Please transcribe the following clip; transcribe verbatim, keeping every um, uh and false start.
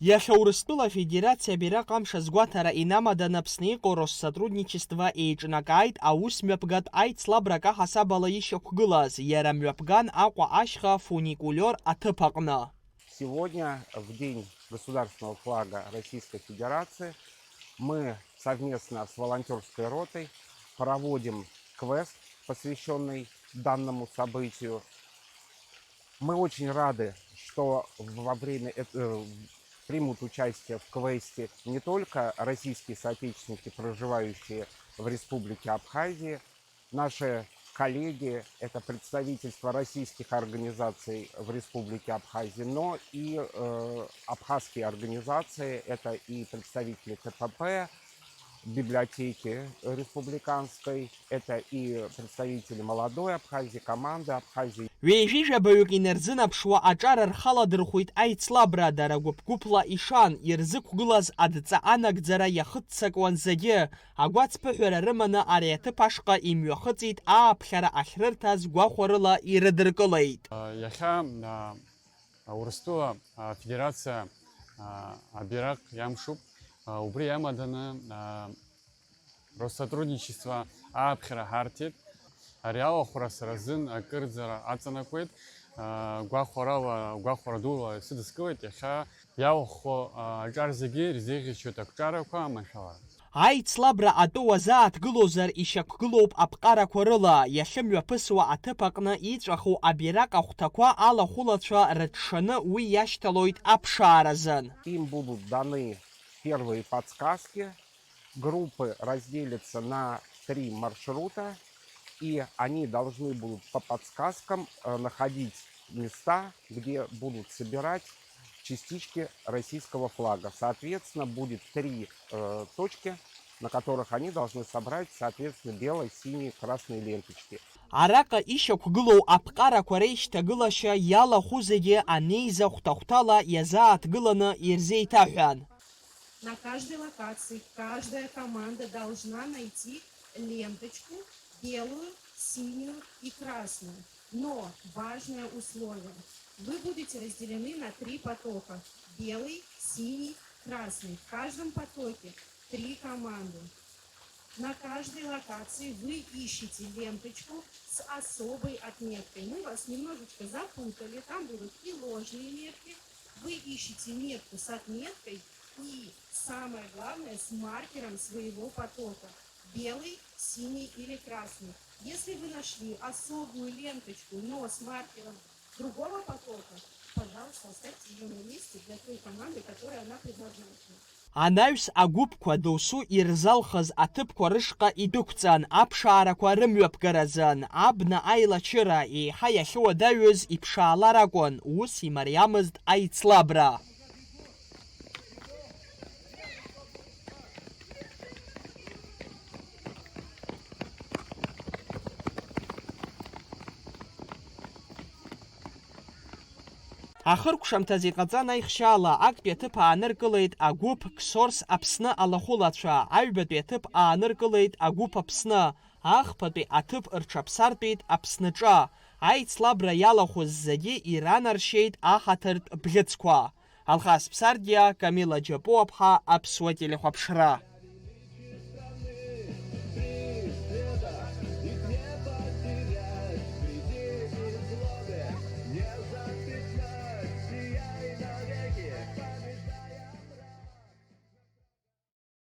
Иахьа Урыстәыла Афедерациа абираҟ амш азгәаҭара инамаданы Аԥсны иҟоу Россотрудничество еиҿнакааит аус мҩаԥгатә аицлабрак аҳасабала ишьақәгылаз, иара мҩаԥган Аҟәа ашьха фуникулиор аҭыԥ аҟны. Сегодня, в день государственного флага Российской Федерации, мы совместно с волонтерской ротой проводим квест, посвященный данному событию. Мы очень рады, что во время эт-, э, примут участие в квесте не только российские соотечественники, проживающие в Республике Абхазии, наши коллеги, это представительство российских организаций в Республике Абхазии, но и, э, абхазские организации, это и представители Т П П, библиотеки республиканской, это и представители молодой Абхазии, команды Абхазии. Ҩажәи жәабаҩык инарзынаԥшуа аҿар рхаладырхәит аицлабра, дара гәыԥ-гәыԥла ишан, ирзықәгылаз адҵа анагӡара иахыццакуан зегьы. Агәацԥыҳәара рыманы ари аҭыԥ ашҟа имҩахыҵит ааԥхьара ахьрырҭаз гәахәарыла ирыдыркылеит. Иахьа, а, Урыстәыла, а, Афедерациа, а, абираҟ иамшуп. А, убри иамаданы, а, Россотрудничество ааԥхьара ҳарҭеит. Ари алахәра сара сзын акырӡа аҵанакуеит. А, гәахәарала, гәахәара дула исыдыскылеит. Иахьа иалахәхо, а, аҿар зегьы ирзеиӷьасшьоит ақәҿарақәа, аманшәалара. Аицлабра атәы уазааҭгылозар, ишьақәгылоуп аԥҟарақәа рыла, иахьымҩаԥысуа аҭыԥ аҟны иҵәаху абираҟ ахәҭақәа алахәылацәа рыҽшаны уи иашьҭалоит аԥшааразын. Им будут даны первые подсказки. Группы разделятся на три маршрута, и они должны будут по подсказкам, э, находить места, где будут собирать частички российского флага. Соответственно, будет три, э, точки, на которых они должны собрать, соответственно, белые, синие, красные ленточки. Араҟа ишьақәгылоу аԥҟарақәа реишьҭагылашьа иалахәу зегьы анеиза хәҭа-хәҭала иазааҭгыланы ирзеиҭаҳәан. На каждой локации каждая команда должна найти ленточку белую, синюю и красную. Но важное условие. Вы будете разделены на три потока. Белый, синий, красный. В каждом потоке три команды. На каждой локации вы ищете ленточку с особой отметкой. Мы вас немножечко запутали. Там будут и ложные метки. Вы ищете метку с отметкой и, самое главное, с маркером своего потока. Белый, синий или красный. Если вы нашли особую ленточку, но с маркером другого потока, пожалуйста, оставьте её на месте для той команды, которой она предназначена. Анаҩс агәыԥқәа досу ирзалхыз аҭыԥқәа рышҟа идәықәҵан, аԥшаарақәа рымҩаԥгаразын, абна аилачыра еиҳа иахьыуадаҩыз иԥшаалар акәын, ус имариамызт аицлабра. Ахыркәшамҭаз иҟаҵан аихшьаала, актәи аҭыԥ ааныркылеит агәыԥ Ксорс Аԥсны алахәылацәа, аҩбатәи аҭыԥ ааныркылеит агәыԥ Аԥсны, ахԥатәи аҭыԥ рҽаԥсартәеит Аԥсныҿа. Аицлабра иалахәыз зегьы иранаршьеит аҳаҭыртә бӷьыцқәа. Алхас Ԥсардиа, Камила Џьапуаԥҳа, Аԥсуа телехәаԥшра.